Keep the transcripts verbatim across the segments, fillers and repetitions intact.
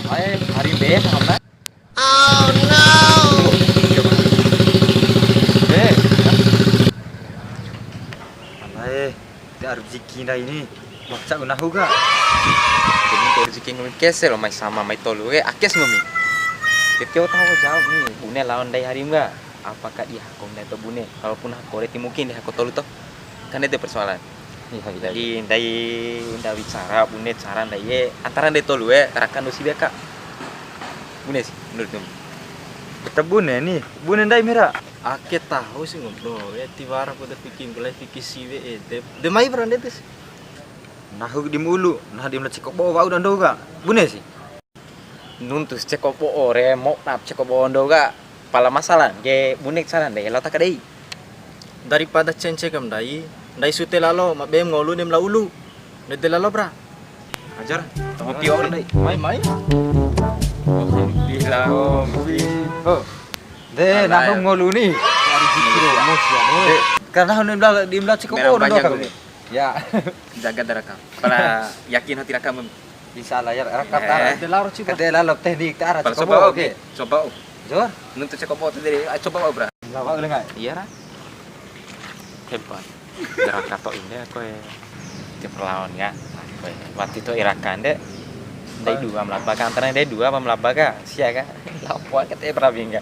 Ae, hari be sama. Oh no. Be. Alae, te rezeki ndai ni. Maca nahu ka. Jadi, rezeki nggomi kese lo, mai sama, mai tolu ke, akes nggomi. Tio taho jawab ni, bune lawan ndai harim ka. Apakah di hako ndai to bune? Kalaupun hako re, ti mungkin di hako tolu to. Kan itu persoalan. Iya, iya. Jadi, ndai, ndai wicara, bune cara ndai ye, antara ndai tolu ye, raka ndo siwe ka. Bune sih, menurut nggomi. Kita bune ni, bune ndai mera. Ake taho sih ngobrol, ya tiwara poda fiki, mulai fiki siwe, eh, de, de mai pran de tes. Nahu di mulu, nahu di mulu ceko bo wa'u dando ka. Bune sih. Nuntu ceko bo ore, mo nap ceko bo ndo ka. Pala masalah, ge bune cara ndai, lao taka dei. Daripada cence kam ndai, ndai sute lalo, ma bem ngolu nem la ulu. Ndede lalo, bra. Ajar, tunggu tio ndai. Mai, mai. Alhamdulillah, Om. Oh. De, nahu ngolu ni. Hari zikir, mos ya, boy. De, karena nahu di mla, di mla ceko bo ndo ka. Ya. Jaga darah kam. Pala yakin hati rakam. Insya Allah ya, rakam tara. De lalo, coba. Kade lalo teknik tara, coba, oke. Coba, oh. Jor. Nuntu ceko bo tadi, ah, coba, oh, bra. Lawa udah nggak? Iya, ra. Hebat. Gerak kato inde aku ya. Tiap lawan ya. Aku ya. Waktu itu irakan de. Ndai dua melaba ka, antara ndai dua apa melaba ka? Sia ka. Lapo ka te prabi ka.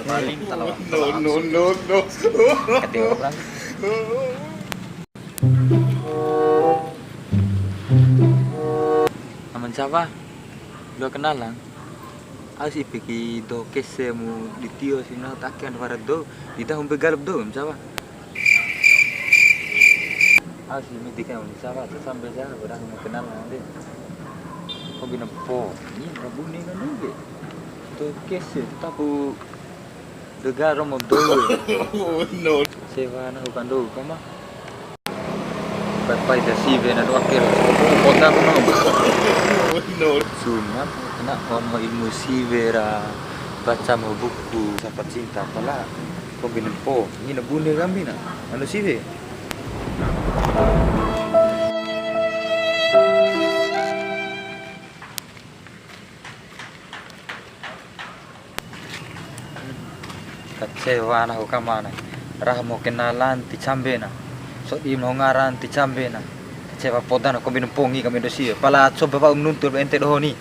Paling talo. No, no, no, no. Kate orang. Aman siapa? Dua kenalan. Au si piki do kese mu di tio si na ta ake wara do, ida humpe galap do, ma jawa. Au si midi kai mu jawa, ta sampe jawa, berang mu kenal nanti. Ko bina po, ni rabu ni kan nungge. Do kese, taku dega romo do. Oh, no. Sewa na ukan do, kama. Pai da siwe na doake ro. Kota ku no. Cuma na ono ilmu siwe ra baca mu buku sapa cinta pala kombi nempo. Ni na bune kambi na. Anu siwe. Kecewa nahu kamana. Raho mu kenalan ti cambe na. Sodi mu ngaran ti cambe na. Kecewa poda na kombi nempongi kami dosi. Pala coba wa'u nuntu ente doho ni.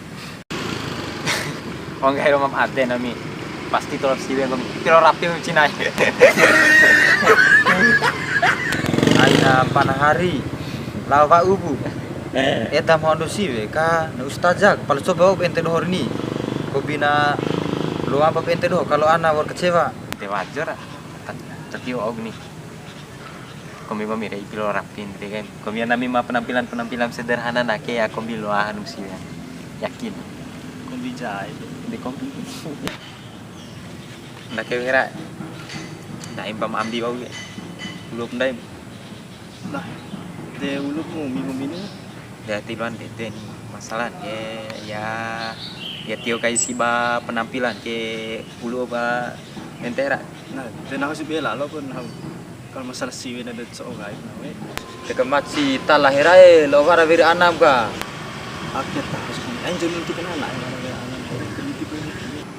Onggahi ro mam ade nami. Pasti tolor siwe nggomi. Tiro rapi mu cinai. Aina pana hari. Lao wa'u pu. Eda mu ando siwe ka na ustazak. Pala coba wa'u ente doho ni. Kombi na loa apa ente doho. Kalau ana wa'ur kecewa. De wajar. Tapi wa'u ni. Kombi mami re ipi lo rapin de kan. Kombi nami ma penampilan-penampilan sederhana na ke ya kombi loa anu siwe. Yakin. Kombi jai. De kombi. Ndake wera. Ndai mpa ma ambi wa'u ke. Ulup ndai. Nah, de ulup mu minggu mini. De tiloan de de ni. Masalah ke ya, ya tio kai si ba penampilan ke ulu ba entera. Nah, de nahu si bela lo pun nahu. Kalau masalah siwe na de so gai nahu. Teka maci tala herae lo wara wiri anam ka. Ake ta harus punya anjir nanti kena anak yang ada anak.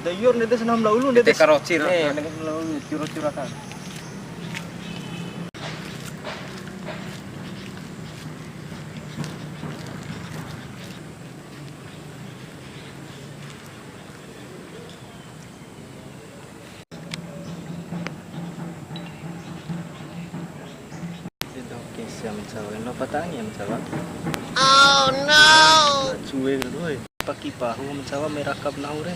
Dayur ndede senam la ulu ndede. Teka rocir. Eh, ndede senam la ulu curo-curo kan. Oke, siap mencawa. Lo patangi ya mencawa. Oh no. Cuek doi. Paki pahu mencawa mai rakap nahu re.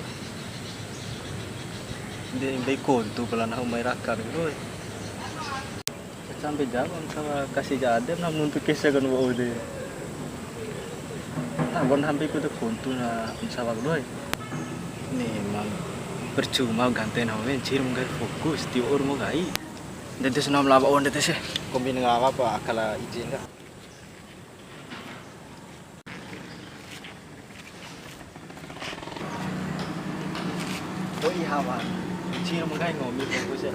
Ndei, ndei kontu pala nahu mai rakap doi. Sampe jawab sama kasih jadem na nuntu kese kan wa'u de. Nah, wan hampe ku de kontu na sawak doi. Memang percuma gante na men cir menggai fokus ti or mo gai. Dente senam lawa on dente se. Kombi ngawa apa akala izin ka. Doi hawa. Cina mengkai ngomi fokus ya.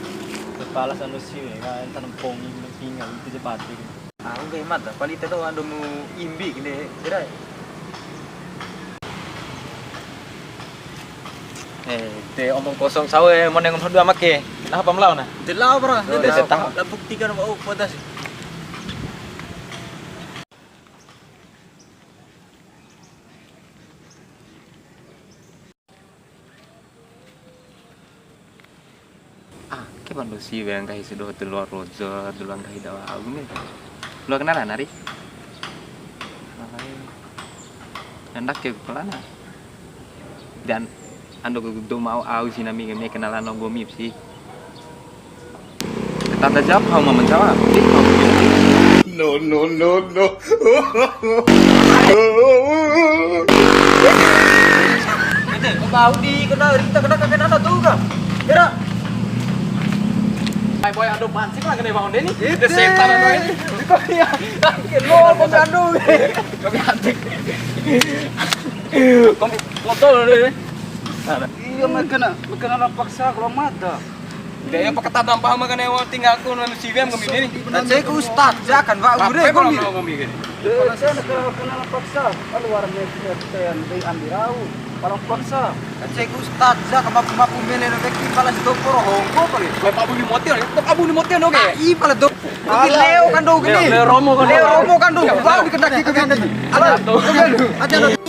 Kepala sanu siwe ka enta nempongi pinga itu je pati. Ah, oke, mata. Pali te doho ando mu imbi kene, kira. Eh, te omong kosong sawe, eh, mone ngono dua make. Nah, apa melawan, nah? Te lao, bro. Te, te, tahu. La buktikan, oh, poda sih. Ah, ke bando siwe nggahi sia doho daloa Rojo, daloa nggahi dawa au ni. Loa kenal nari? Ndake ku kalana. Dan ando ku dou ma au au si nami ke me kenalan no gomi si. Tanda jawab hau ma menjawab. No, no, no, no. Ede, bau di kena rita kena kakek nana tuh kah? Kira. Hai boy, aduh pancing lah kena bau Deni. Itu setan anu ini. Kok iya? Lo mau aduh. Kami antik. Kami motor deh. Iya, makana, makana la paksa kalau mada. Dia yang pakai tadam paham makana yang tinggal aku nang siwem kami ini. Dan saya ke ustad, ya kan, Pak, udah kami. Kami gini. Kalau saya nak kena la paksa, kalau warna saya yang di Andirau, kalau paksa. Dan saya ke ustad, ya kan, aku mampu mele no beki balas do poro hongko kali. Kau Pak Buni Motion, itu Pak Buni Motion, oke. Ih, pala do. Leo kan do gini. Leo Romo kan do. Leo Romo kan do. Bau dikendaki ke gini. Ada. Ada.